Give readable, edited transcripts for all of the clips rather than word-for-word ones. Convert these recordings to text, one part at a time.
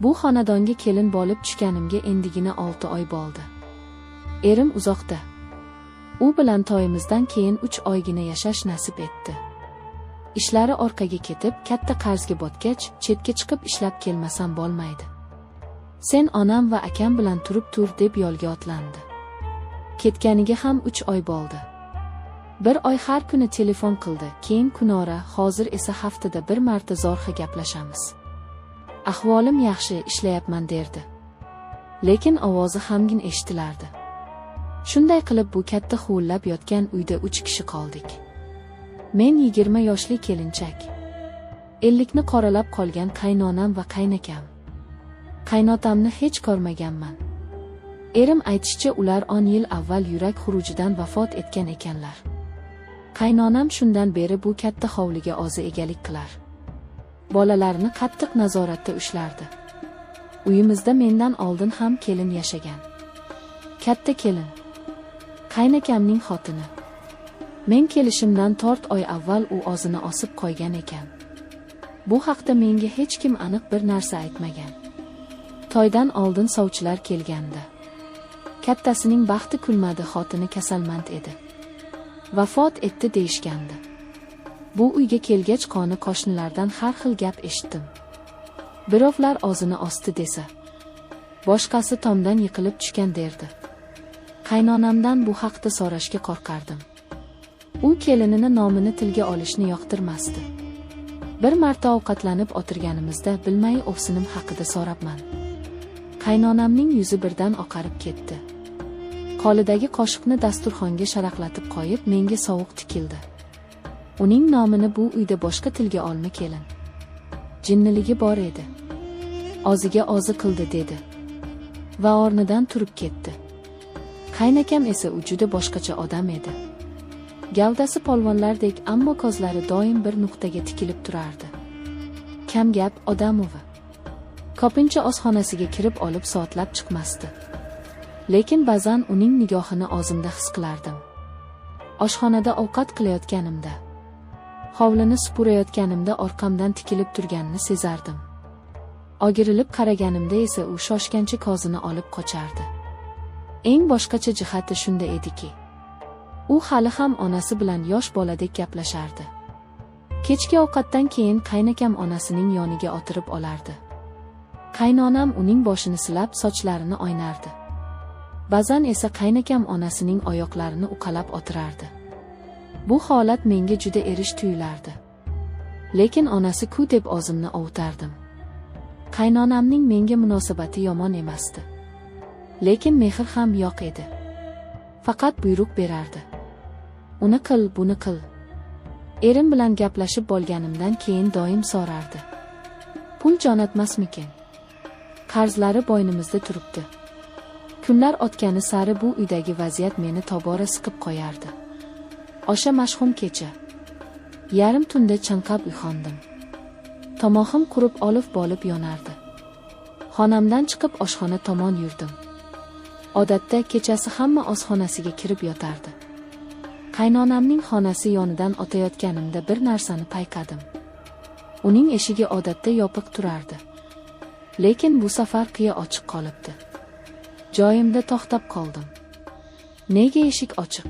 Bu xonadonga kelin bo'lib tushganimga endigina 6 oy bo'ldi. Erim uzoqda. U bilan to'yimizdan keyin 3 oygina yashash nasib etdi. Ishlari orqaga ketib, katta qarzga botgach, chetga chiqib ishlab kelmasam bo'lmaydi. Sen onam va akam bilan turib tur deb yo'lga otlandi. Ketganiga ham 3 oy bo'ldi. Bir oy har kuni telefon qildi, keyin kunora, hozir esa haftada bir marta zo'rg'a gaplashamiz. Ahvolim yaxshi, ishlayapman derdi. Lekin ovozi g'amgin eshitilardi. Shunday qilib bu katta huvillab yotgan uyda 3 kishi qoldik. Men 20 yoshli kelinchak. 50ni qoralab qolgan qaynonam va qaynakam. Qaynotamni hech ko'rmaganman. Erim aytishicha ular 10 yil avval yurak xurujidan vafot etgan ekanlar. Qaynonam shundan beri bu katta hovliga o'zi egalik qilar. Bolalarini qattiq nazoratda ushlardi. Uyimizda mendan oldin ham kelin yashagan. Katta kelin. Qaynakamning xotini. Men kelishimdan 4 oy avval u o'zini osib qo'ygan ekan. Bu haqda menga hech kim aniq bir narsa aytmagan. To'ydan oldin sovchilar kelgandi. Kattasining baxti kulmadi, xotini kasalmand edi. Vafot etdi deyishgandi. Bu uyga kelgach qoni qo'shnilardan har xil gap eshitdim. Birovlar o'zini osdi desa, boshqasi tomdan yiqilib tushgan derdi. Qaynonamdan bu haqda so'rashga qo'rqardim. U kelinini nomini tilga olishni yoqtirmasdi. Bir marta ovqatlanib o'tirganimizda bilmay ovsinim haqida so'rabman. Qaynonamning yuzi birdan oqarib ketdi. Qo'lidagi qoshiqni dasturxonga sharaqlatib qo'yib, menga sovuq tikildi. Uning nomini bu uyda boshqa tilga olma kelin. Jinniligi bor edi. O'ziga o'zi qildi dedi. Va o'rnidan turib ketdi. Qaynakam esa u juda boshqacha odam edi. Gavdasi polvonlardek, ammo ko'zlari doim bir nuqtaga tikilib turardi. Kamgap odamovi. Ko'pincha oshxonasiga kirib olib soatlab chiqmasdi. Lekin ba'zan uning nigohini o'zimda his qilardim. Oshxonada ovqat qilayotganimda, hovlini supurayotganimda orqamdan tikilib turganini sezardim. O'girilib qaraganimda esa u shoshgancha ko'zini olib qochardi. Eng boshqacha jihati shunda ediki, u hali ham onasi bilan yosh boladek gaplashardi. Kechki ovqatdan keyin qaynakam onasining yoniga o'tirib olardi. Qaynonam uning boshini silab, sochlarini oynardi. Ba'zan esa qaynakam onasining oyoqlarini uqalab o'tirardi. Bu holat menga juda erish tuyulardi. Lekin onasi ku deb o'zimni ovutardim. Qaynonamning menga munosabati yomon emasdi. Lekin mehr ham yo'q edi. Faqat buyruq berardi. Uni qil, buni qil. Erim bilan gaplashib bo'lganimdan keyin doim so'rardi. Pul jo'natmasmikin? Qarzlari bo'ynimizda turibdi. Kunlar o'tgani sari bu uydagi vaziyat meni tobora siqib qo'yardi. O'sha mashhum kecha. Yarim tunda chanqab uyg'ondim. Tomog'im qurib olib bo'lib yonardi. Xonamdan chiqib oshxona tomon yurdim. Odatda kechasi hamma oshxonasiga kirib yotardi. Qaynonamning xonasi yonidan o'tayotganimda bir narsani payqadim. Uning eshigi odatda yopiq turardi. Lekin bu safar qiya ochiq qolibdi. Joyimda to'xtab qoldim. Nega eshik ochiq?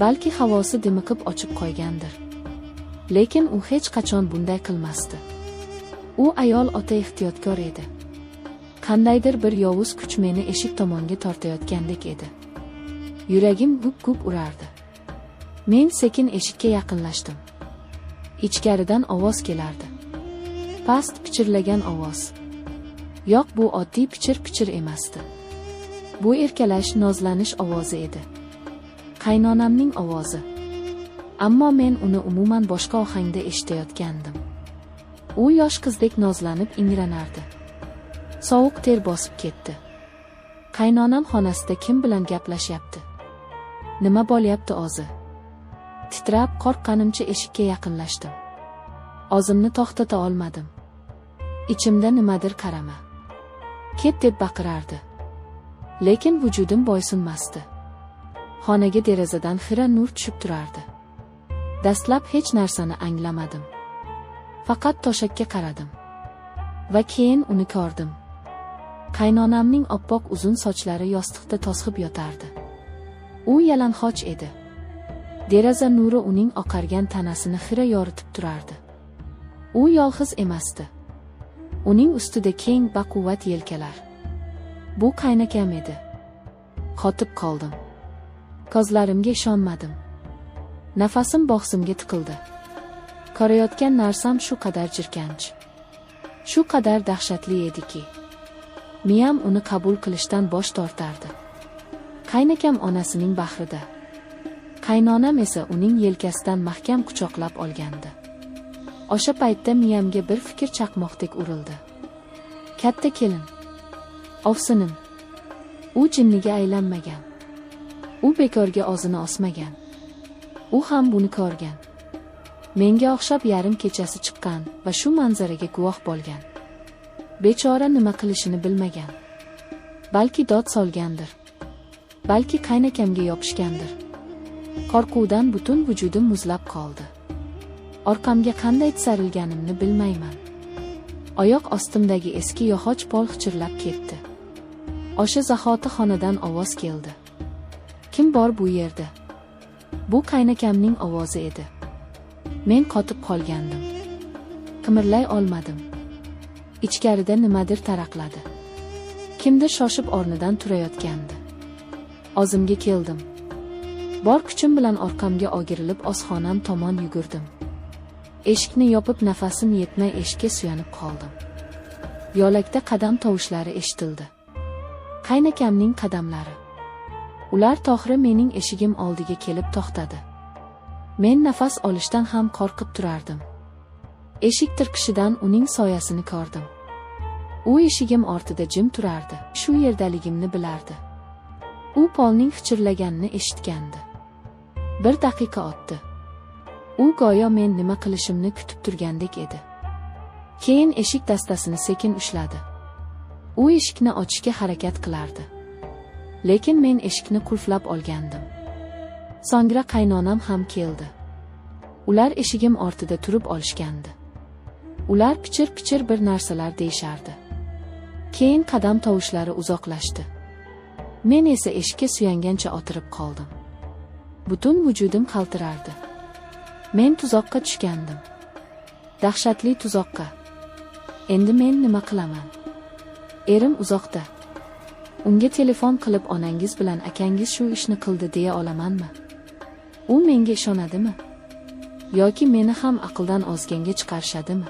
Balki havosi dimiqib ochib qo'ygandir. Lekin u hech qachon bunday qilmasdi. U ayol o'ta ehtiyotkor edi. Qandaydir bir yovuz kuch meni eshik tomonga tortayotgandek edi. Yuragim gup-gup urardi. Men sekin eshikka yaqinlashdim. Ichkaridan ovoz kelardi. Past pichirlagan ovoz. Yo'q, bu oddiy pichir-pichir emasdi. Bu erkalash, nozlanish ovozi edi. Qaynonamning ovozi. Ammo men uni umuman boshqa ohangda eshitayotgandim. U yosh qizdek nozlanib ingranardi. Sovuq ter bosib ketdi. Qaynonam xonasida kim bilan gaplashyapti? Nima bo'lyapti o'zi? Titrab, qo'rqqanimcha eshikka yaqinlashdim. O'zimni to'xtata olmadim. Ichimda nimadir qarama. Ket deb baqirardi. Lekin vujudim bo'ysunmasdi. Xonaga derazadan xira nur tushib turardi. Dastlab hech narsani anglamadim. Faqat to'shakka qaradim. Va keyin uni ko'rdim. Qaynonamning oppoq uzun sochlari yostiqda toshib yotardi. U yalang'och edi. Deraza nuri uning oqargan tanasini xira yoritib turardi. U yolg'iz emasdi. Uning ustida keng baquvvat yelkalar. Bu qaynakam edi. Qotib qoldim. Ko'zlarimga ishonmadim. Nafasim bo'g'zimga tiqildi. Ko'rayotgan narsam shu qadar jirkanch, shu qadar dahshatli ediki, miyam uni qabul qilishdan bosh tortardi. Qaynakam onasining bag'rida. Qaynonam esa uning yelkasidan mahkam quchoqlab olgandi. O'sha paytda miyamga bir fikr chaqmoqdek urildi. Katta kelin. Ovsinim. U jinniga aylanmagan. U bekorga o'zini osmagan. U ham buni ko'rgan. Menga o'xshab yarim kechasi chiqqan va shu manzaraga guvoh bo'lgan. Bechora nima qilishini bilmagan. Balki dod solgandir. Balki qaynakamga yopishgandir. Qo'rquvdan butun vujudim muzlab qoldi. Orqamga qanday tisarilganimni bilmayman. Oyoq ostimdagi eski yog'och pol xichirlab ketdi. O'sha zahoti xonadan ovoz keldi. Kim bor bu yerda? Bu qaynakamning ovozi edi. Men qotib qolgandim. Qimirlay olmadim. Ichkarida nimadir taraqladi. Kimdir shoshib o'rnidan turayotgandi. O'zimga keldim. Bor kuchim bilan orqamga o'girilib oshxonam tomon yugurdim. Eshikni yopib nafasim yetmay eshikka suyanib qoldim. Yo'lakda qadam tovushlari eshitildi. Qaynakamning qadamlari. Ular to'g'ri mening eshigim oldiga kelib to'xtadi. Men nafas olishdan ham qo'rqib turardim. Eshik tirqishidan uning soyasini ko'rdim. U eshigim ortida jim turardi. Shu yerdaligimni bilardi. U polning xichirlaganini eshitgandi. Bir daqiqa o'tdi. U go'yo men nima qilishimni kutib turgandek edi. Keyin eshik dastasini sekin ushladi. U eshikni ochishga harakat qilardi. Lekin men eshikni qulflab olgandim. So'ngra qaynonam ham keldi. Ular eshigim ortida turib olishgandi. Ular pichir-pichir bir narsalar deyishardi. Keyin qadam tovushlari uzoqlashdi. Men esa eshikka suyangancha o'tirib qoldim. Butun vujudim qaltirardi. Men tuzoqqa tushgandim. Dahshatli tuzoqqa. Endi men nima qilaman? Erim uzoqda. Unga telefon qilib onangiz bilan akangiz shu ishni qildi deya olamanmi? U menga ishonadimi? Yoki meni ham aqldan ozganga chiqarishadimi?